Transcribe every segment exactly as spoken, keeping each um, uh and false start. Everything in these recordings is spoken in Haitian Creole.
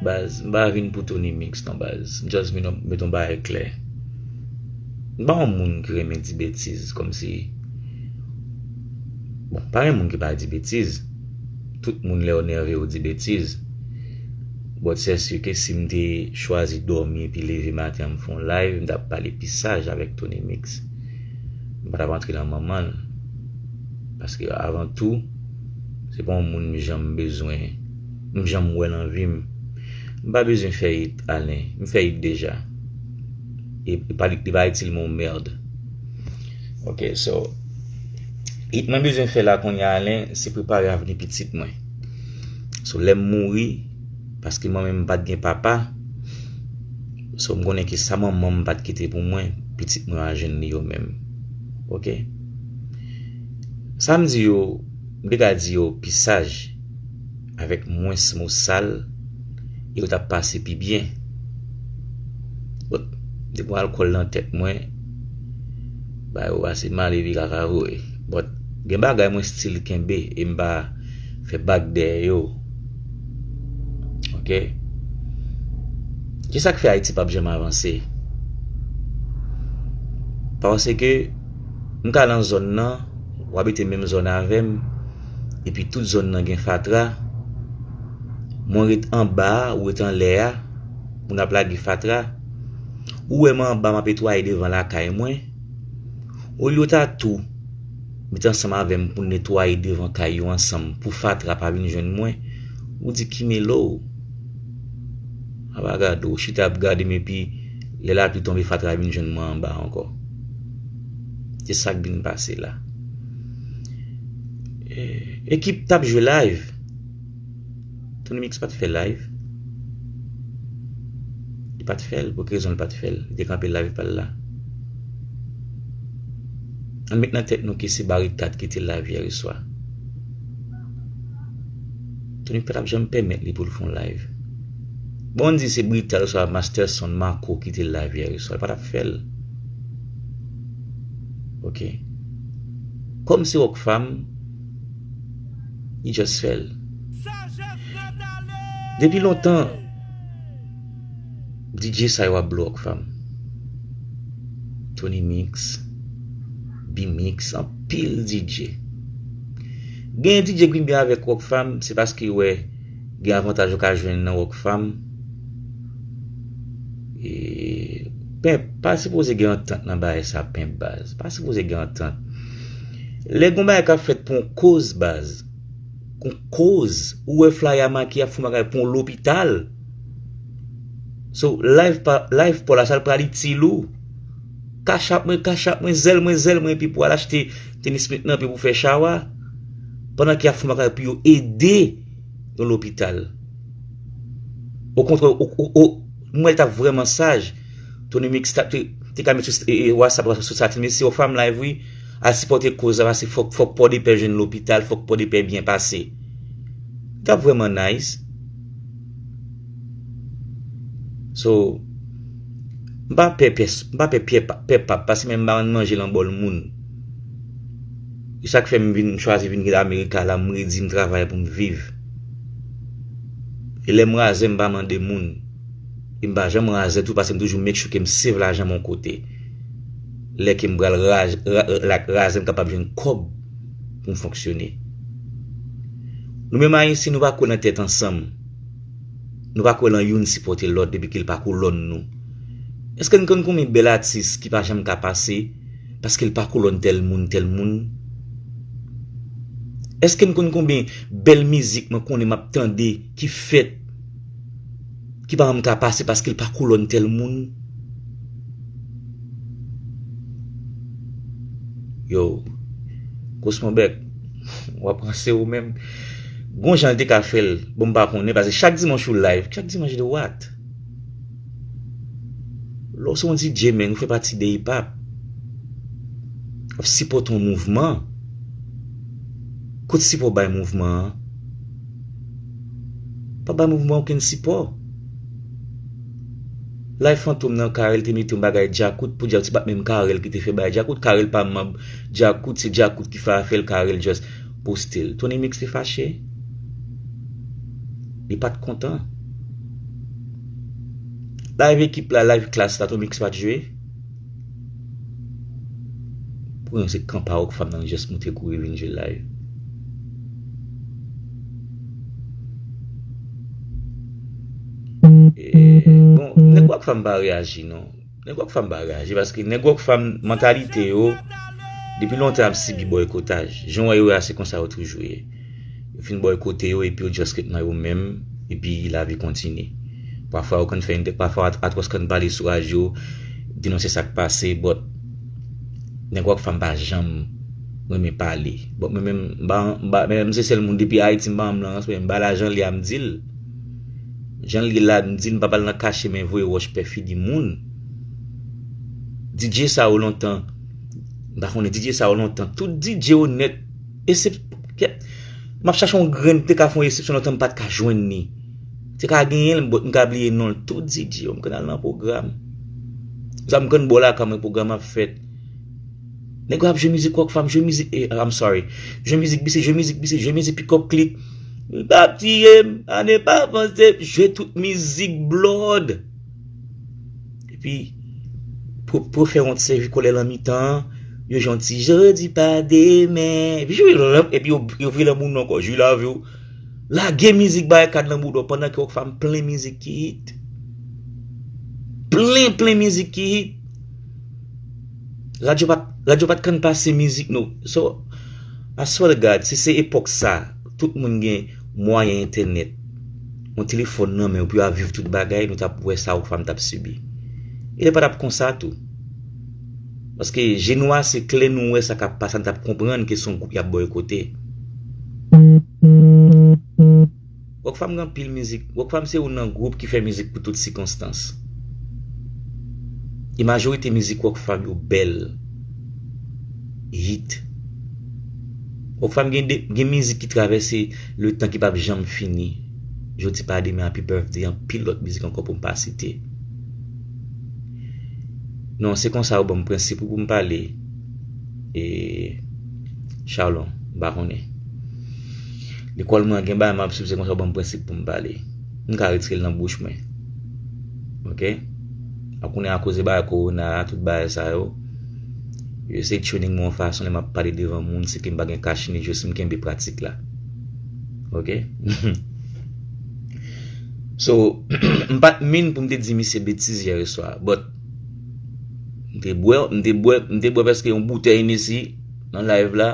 Baz, m pa vin pou Tony Mix non baz. M just vin met yon bagay klè. M pa yon moun ki renmen di betiz, kòmsi, bon, pa gen moun ki pa di betiz. Tout moun lè yo nève yo di betiz. But c'est sûr que si m te chwazi dòmi epi leve maten an m fè yon live, m t ap pale pi saj avèk Tony Mix. M pa t ap antre nan manman l. Paske avan tou, se pa yon moun m janm bezwen, m janm wè nan vi m. M pa bezwen fè it, Alen. M fè it deja. E li pa, li pa itil mwen yon mèd. Ok, so, it mwen bezwen fè la kounye a, Alen, se prepare avni pitit mwen. So, lè m mouri, paske mwen menm m pa t gen papa, so, m konnen ke sa manman m pa t kite pou mwen, pitit mwen a jwenn li yo menm. Ok? Sa m di yo, m te ka di yo pi saj, avèk mwens mo sal, e yo t ap pase pi byen. But, depi alkòl nan tèt mwen, ba yo pase mal epi kaka vre. But, gen bagay mwen still kenbe e m pa fè bak dèyè yo. Ok? Kisa k fè Ayiti p ap janm avanse? Paske m ka nan zòn nan, w abite menm zòn avè m, epi tout zòn nan gen fatra. Mwen ret anba a, ou ret anlè a, pou n ap lage fatra. Ou wè m anba, m ap netwaye devan lakay mwen. Olye w ta tou met ansanm avè m pou n netwaye devan kay yo ansanm, pou fatra pa vin jwenn mwen, ou di ki mele w? Apa gade w chita ap gade m epi lè lapli tonbe fatra vin jwenn mwen anba ankò. Se sa k vin pase la. E, ekip t ap jwe live. Tony Mix pa t fè live. Li pa t fè l. Pou ki rezon li pa t fè l? Li te kanpe live pa l la. Ann met nan tèt nou ke se Barikad ki te live yè swa. Tony pa t ap janm pèmèt li pou l fè yon live. Bon, ann di se Brital oswa Masterson Marco ki te live yè swa. Li pa t ap fè l. Ok. Kòm se Rockfam, li just fè l. Depi lontan, D J sa yo ap blow Rockfam. Tony Mix, B-Mix, anpil D J. Gen D J ki vin byen avèk Rockfam, se paske yo wè gen avantaj yo ka jwenn nan Rockfam. E, Pimp, pa sipoze gen antant nan bagay sa, Pimp, baz. Pa sipoze gen antant. Lè gon bagay k ap fèt pou yon koz, baz. Yon koz. Ou wè flyer make ap fè yon bagay pou yon lopital. So, live pa, live pa w la, sa l pral itil ou? Cash App mwen, Cash App mwen, zèl mwen, zèl mwen, epi pou al achte tenis mèt nan, epi pou fè chawa. Pandan ke y ap fè yon bagay pou yo ede yon lopital. Okontrè, o, o, o, m wè l t ap vrèman saj. Tony Mix t ap, te, te ka met sou, e, e, WhatsApp, sou sa, ti mesye, Rockfam live, wi. Al sipòte koz la, paske fòk, fòk Pòdepè jwenn lopital, fòk Pòdepè byen pase. Li t ap vrèman nice. So, m pa pè pyès, m pa pè pyè pa, pè pap, paske menm m pa konn manje lan bòl moun. E sa k fè m vin, m chwazi vin ret Amerika la, m redi, m travay pou m viv. E lè m razè, m pa mande moun. E m pa janm razè tou, paske m toujou make sure ke m save lajan m yon kote. Lè ke m pral raz-, ra-, ra-, razè, m kapab jwenn kòb pou m fonksyone. Nou menm Ayisyen, nou pa kwè nan tèt ansanm. Nou pa kwè nan youn sipòte lòt depi ke l pa kolòn nou. Èske n konn konbyen bèl atis ki pa janm ka pase paske l pa kolòn tèl moun, tèl moun? Èske n konn konbyen bèl mizik mwen konnen m ap tande ki fèt, ki pa janm ka pase paske l pa kolòn tèl moun? Yo, Kosmo Bèk, w ap ranse ou menm. Gon jan l te ka fè l, bon, m pa konnen, paske chak dimanch ou live, chak dimanch de what? Lè w se yon D J, men, ou fè pati de hip hop. W ap sipòte yon mouvman. Kot sipò w bay mouvman an? Pa bay mouvman okenn sipò. Live Fantom nan, Carel te mete yon bagay djakout, pou di a ti bat menm Carel ki te fè bagay djakout. Carel pa manm djakout, se djakout ki fè afè l, Carel just poste l. Tony Mix te fache. Li pa t kontan. Live ekip la, live class la, Tomix pa t jwe. Pou mwen se kanpa Rockfam nan li just moute kouri vin jwe live. E, bon, nèg Rockfam pa reyaji non. Nèg Rockfam pa reyaji paske nèg Rockfam mantalite yo depi lontan ap sibi bòykotaj. Jan w wè yo a se konsa yo toujou ye. Yo fin bòykote yo epi yo just ret nan yo menm epi lavi kontinye. Pafwa yo konn fè entè, pafwa At-, Atwòs konn pale sou radyo, denonse sa k pase, but nèg Rockfam pa janm renmen pale. But mwen menm, m pa, m pa, menm se sèl moun depi Ayiti m pa janm nan rans, men m ba la jan li a m di l. Jan li la m di l, m pa pral nan kache men voye wòch pè figi moun. D J sa yo lontan, m pa konnen D J sa yo lontan, tout D J onèt, esep-, m ap chache yon grenn ki te ka fè yon esepsyon lontan m pa t ka jwenn li. Te ka genyen l, but m ka bliye non l. Tout D J yo, m konn al nan pwogram. Sa m konn bò lakay mwen pwogram ap fèt. Nèg yo ap jwe mizik Rockfam, jwe mizik, eh, I'm sorry. Jwe mizik bise, jwe mizik bise, jwe mizik pikòp klik. L ap tiye m, ane pa vanse, jwe tout mizik blòd. Epi, pou, pou fè wont sèvi kòlè lan mitan, yo jwe yon ti jodi pa demen. Epi jwe lanp, epi yo, yo vire lan moun ankò, jwi lavi w. Lage mizik barikad lan bouda w pandan ke Rockfam plen mizik ki hit. Plen, plen mizik ki hit. Radyo pa t, radyo pa t konn pase mizik nou. So, I swear to God, si se epòk sa, tout moun gen mwayen entènèt, yon telefòn nan men yo pou yo ap viv tout bagay, nou t ap wè sa Rockfam t ap sibi. E li pa t ap konsa tou. Paske je nou a se klè nou wè sa k ap pase, nou t ap konprann ke se yon gwoup y ap bòykote. Rockfam gen anpil mizik. Rockfam se youn nan gwoup ki fè mizik pou tout sikonstans. E majorite mizik Rockfam yo bèl, hit. Rockfam gen de, gen mizik ki travèse letan ki p ap janm fini. Jodi pa demen, Happy Birthday, anpil lòt mizik ankò pou m pa site. Non, se konsa yo ban m prensip ou pou m pale. E, Charlon, m pa konnen. Lekòl mwen an gen bagay m ap swiv, se konsa yo ban m prensip pou m pale. M ka retire l nan bouch mwen. Oke? Ap konnen akoz de bagay kowona a, tout bagay sa yo. Yo eseye training mwen yon fason, lè m ap pale devan moun, se ke m pa gen kachni, just m kenbe pratik la. Oke? So, m pa t mean pou m te di misye betiz yè swa, but m te bwè, m te bwè, m te bwè prèske yon boutèy Hennessy nan live la.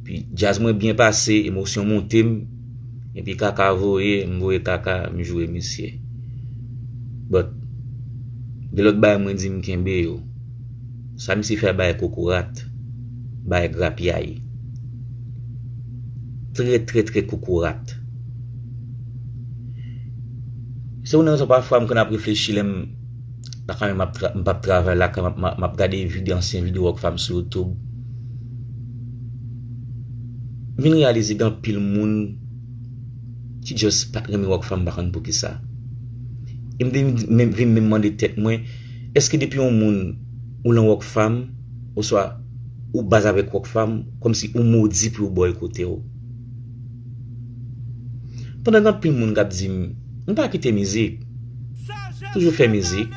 Pi djaz mwen byen pase, emosyon monte m, epi kaka voye, m voye kaka, m joure misye. But, gen lòt bagay mwen di m kenbe yo. Sa misye fè bay kokorat, bay grapyay. Trè, trè, trè kokorat. Se youn nan rezon pafwa m konn ap reflechi lè m lakay mwen, m ap tra-, m p ap travay lakay, m ap, m ap, m ap gade vide ansyen videyo Rockfam sou YouTube. M vin reyalize gen anpil moun ki just pa t renmen Rockfam, m pa konn poukisa. E m te vin, vin menm mande tèt mwen, èske depi yon moun ou lan Rockfam, oswa ou baz avèk Rockfam, kòmsi ou modi pou yo bòykote w? Pandan gen anpil moun k ap di m, m pa kite mizik, toujou fè mizik.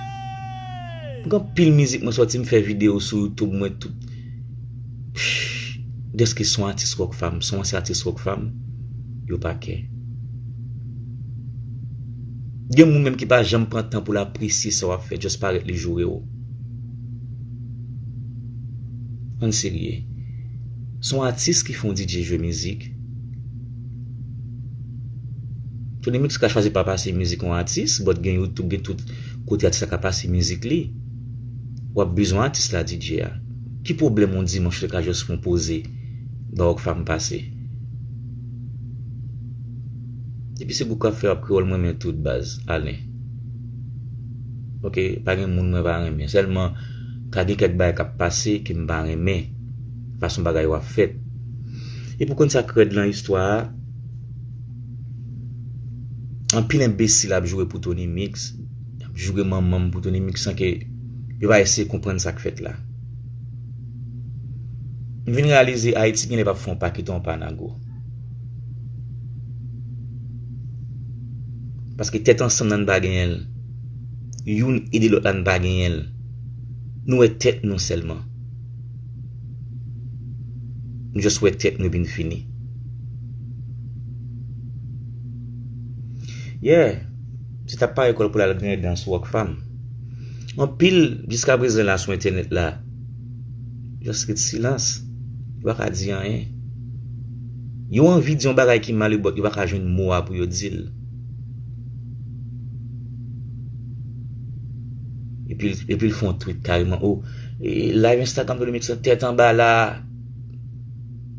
Gen anpil mizik mwen sòti, m fè videyo sou YouTube mwen tout. Dèske se yon atis Rockfam, se yon ansyen atis Rockfam, yo pa kè. Gen moun menm ki pa janm pran tan pou l apresye sa w ap fè, just parèt li joure w. Ann serye. Se yon atis ki fè yon D J jwe mizik. Tony Mix ka chwazi pa pase mizik yon atis, but gen YouTube, gen tout kote atis la ka pase mizik li. W ap bezwen atis la, D J a. Ki pwoblèm yon dimanch ou te ka just fè yon poze, ba Rockfam pase? Depi se gwoup k ap fè rap kreyòl, mwen renmen tout baz, Alen. Oke, pa gen moun mwen pa renmen. Sèlman, ka gen kèk bagay k ap pase ke m pa renmen. Fason bagay yo ap fèt. E pou konn sa k rèd lan istwa a, anpil enbesil ap joure pou Tony Mix, ap joure manman m pou Tony Mix san ke yo pa eseye konprann sa k fèt la. M vin reyalize Ayiti genlè p ap fè yon pa kite yon pa nago. Paske tèt ansanm nan n pa genyen l. youn ede lòt la, n pa genyen l. Nou wè tèt nou sèlman. Nou just wè tèt nou epi n fini. Yeah. Se t ap pare kò l pou l al griyen dan sou Rockfam. Anpil, jiskaprezan la sou entènèt la, just ret silans. Yo pa ka di anyen. Yo anvi di yon bagay ki mal, but yo pa ka jwenn mo a pou yo di l. Epi, epi l fè yon tweet kareman, oh, e, live Instagram Tony Mix lan tèt anba la.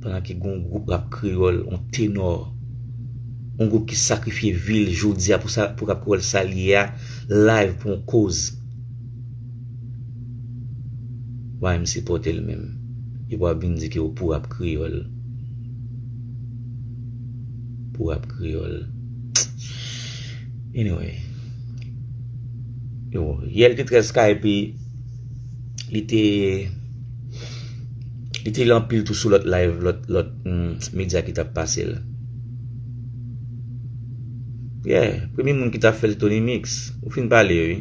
Pandan ke gen yon gwoup rap kreyòl, yon tenò, yon gwoup ki sakrifye vi l jodi a pou sa, pou rap kreyòl sa l ye a, live pou yon koz. Why m sipòte l menm? Epi w ap vin di ke w pou rap kreyòl. Pou rap kreyòl. Anyway. Yo, yè l te trèz ka epi li te, li te anpil tou sou lòt live, lòt, lòt, mm, medya ki t ap pase l. Yeah, premye moun ki t ap fè l Tony Mix. Ou fin pale, wi.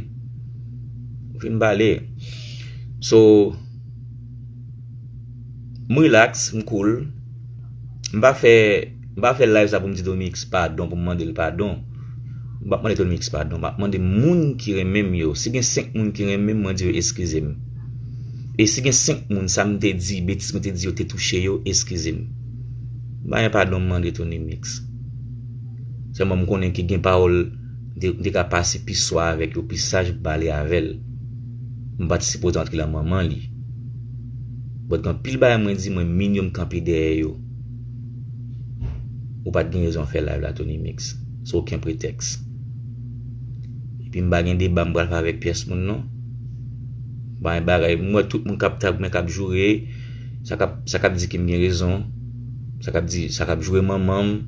Ou fin pale. So, m relax, m cool. M pa fè, m pa fè live sa pou m di Tony Mix padon, pou m mande l padon. M p ap mande Tony Mix padon. M ap mande moun ki renmen m yo. Si gen senk moun ki renmen m, mwen di yo eskize m. E si gen senk moun, sa m te di, betiz mwen te di yo te touche yo, eskize m. M pa gen padon m mande Tony Mix. Sèlman m konnen ke gen pawòl m te, m te ka pase pi swa avèk yo, pi saj m pale avè l. M pa t sipoze antre nan manman li. But gen anpil bagay mwen di, mwen minimum kanpe dèyè yo. Ou pa t gen rezon fè live la, Tony Mix. Se okenn pretèks. Epi m pa gen deba m pral fè avèk pyès moun non. M pa gen bagay, m wè tout moun k ap tag mwen, k ap joure, sa k ap, sa k ap di ke m gen rezon, sa k ap di, sa k ap joure manman m.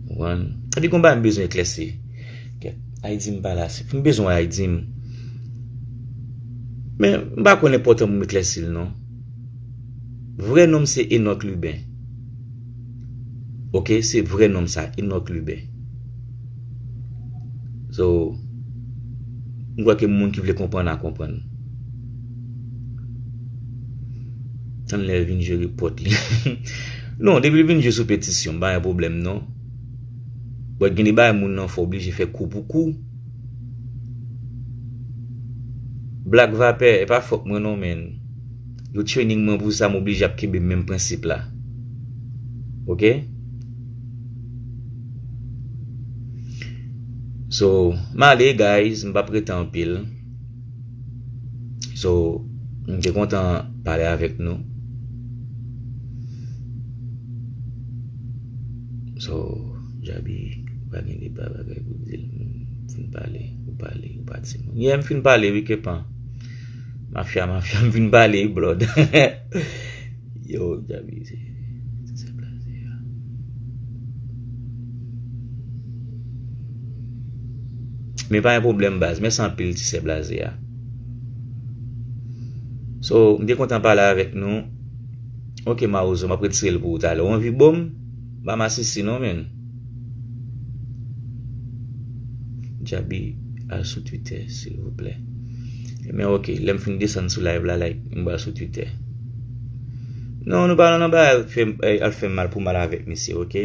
Ou konprann? Epi gen yon bagay m bezwen eklèsi. Kèt, Aydim pa la, si m bezwen Aydim. Men, m pa kwè l enpòtan pou m eklèsi l non. Vrè non m se Enock Lubin. Ok, se vrè non m sa, Enock Lubin. So, m kwè ke moun ki vle konprann a konprann. Tann lè l vin jwe repòt li. Non, depi l vin jwe sou petisyon, m pa gen pwoblèm non. But gen de bagay moun nan fè oblije fè kou pou kou. Black Vapè, e pa fòt mwen non, man. Yo training mwen pou sa, m oblije ap kenbe menm prensip la. Ok? So, m ale, guys, m p ap rete anpil. So, m te kontan pale avèk nou. So, Djaby, ou pa gen deba bagay pou di l. M fin pale, ou pale, ou pati. Yeah, m fin pale, wi, Kepan. Mafya, mafya, m fin pale, wi, blood. Yo, Djaby, se, se blaze a. Men pa gen pwoblèm, baz. Mèsi anpil, ti sè blaze a. So, m te kontan pale avèk nou. Ok, Mawozo, m ap retire l pou ou talè. Ou anvi bo m? Ba masisi non, men. Djaby, al sou Twitter, silvouplè. Men ok, lè m fin desann sou live la, like, m pral sou Twitter. Non, nou pa nan bagay al fè, eh, al fè mal pou mal avèk misye, ok?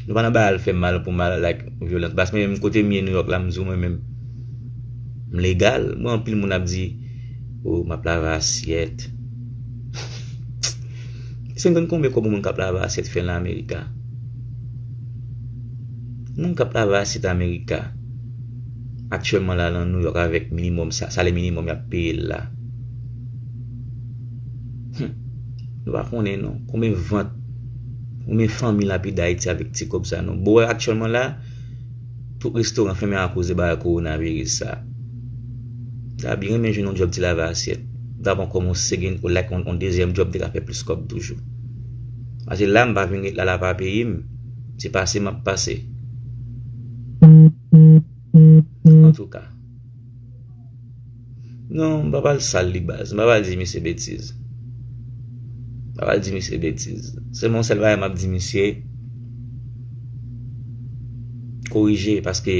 Nou pa nan bagay al fè mal pou mal, like, vyolans. Paske mwen menm kote m ye New York la, m di w mwen menm, m legal. Mwen anpil moun ap di, oh, m ap lave asyèt. Èske n konn konbyen kòb yon moun k ap lave asyèt fè nan Amerika? Moun k ap lave asyèt Amerika, aktyèlman la, nan New York, avèk minimòm, sa, salè minimòm y ap peye l la. Hmm. Nou pa konnen non. Konbyen vant, konbyen fanmi l ap ede Ayiti avèk ti kòb sa non. Bon, aktyèlman la, tout restoran fèmen akoz de bagay kowonaviris sa. Djaby renmen jwenn yon djòb ti lave asyèt. M t ap ankò yon second ou like yon, yon dezyèm djòb, m te ka fè plis kòb toujou. Paske la, m pa vin ret la, la pa peyi m. Se pase m ap pase. Antouka. Non, m pa pral sal li baz. M pa pral di misye betiz. M pa pral di misye betiz. Sèlman yon sèl bagay m ap di misye, korije, paske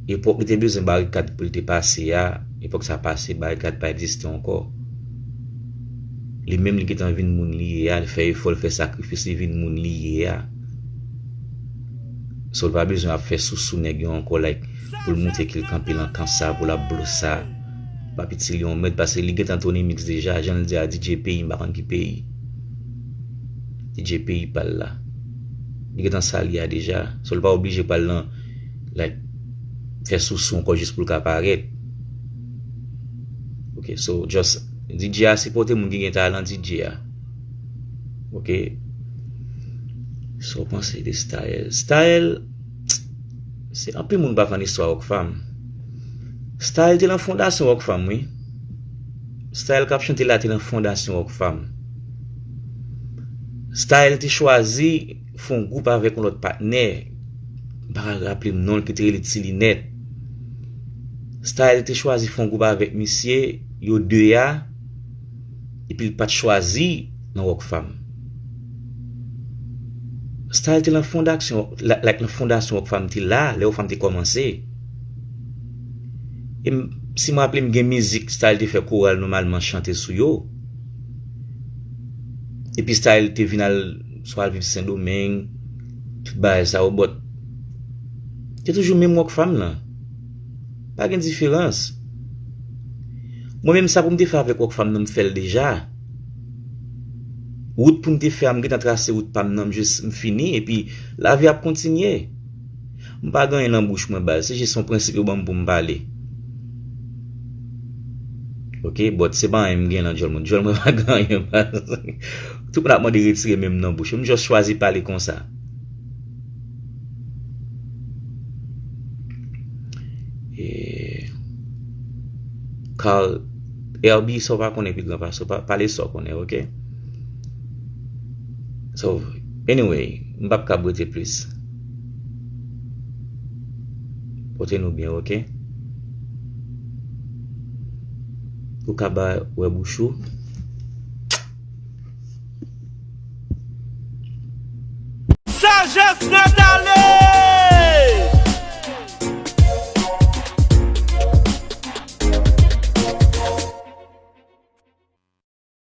Epòk li te bezwen barikad pou l te pase a, epòk sa pase, barikad pa egziste ankò. Li menm li gentan vin moun li ye a, li fè efò, li fè sakrifis, li vin moun li ye a. So, l pa bezwen ap fè sousou nèg yo ankò, like, pou l montre ke l kanpe nan kan sa, pou l ap blo sa. Pa piti li yon mèd, paske li gentan Tony Mix deja, jan l di a, D J peyi, m pa konn ki peyi. D J peyi pa l la. Li gentan sa li a deja. So, l pa oblije pral nan, like, fè sousou ankò jis pou l ka parèt. Ok, so, just, D J a sipòte moun ki gen talan D J a. Ok. Sa w panse de Style? Style, se anpil moun pa konn istwa Rockfam. Style te nan fondasyon Rockfam, wi. Style k ap chante la te nan fondasyon Rockfam. Style te chwazi fè yon gwoup avèk yon lòt patnè. M pa ka raple m non l, ki te rele Ti Linèt. Style te chwazi fè yon gwoup avèk misye, yo de a, epi l pa t chwazi nan Rockfam. Style te nan fondasyon, la- like nan fondasyon Rockfam te la, lè Rockfam te kòmanse. E m- si m raple m, gen mizik Style te fè koral nòmalman chante sou yo. Epi Style te vin al, swa al viv Sendomeng, tout bagay sa yo, but te toujou menm Rockfam nan. Pa gen diferans. Mwen menm, sa pou m te fè avèk Rockfam nan, m fè l deja. Wout pou m te fè a, m gentan trase wout pa m nan, m jis m fini, epi lavi ap kontinye. M pa gen anyen nan bouch mwen, baz. Se jis yon prensip yo ban m pou m pale. Ok, but se pa anyen m gen nan djòl mwen. Djòl mwen pa gen anyen, baz. Tout moun ap mande retire men m nan bouch yo. M just chwazi pale konsa. E, Carl, L B, sa w pa konnen pi gran pase w, pa- pale sa w konnen, ok? So, anyway, m p ap kab rete plis. Pote nou byen, ok? Ou ka ba wè bouch ou. Sagesse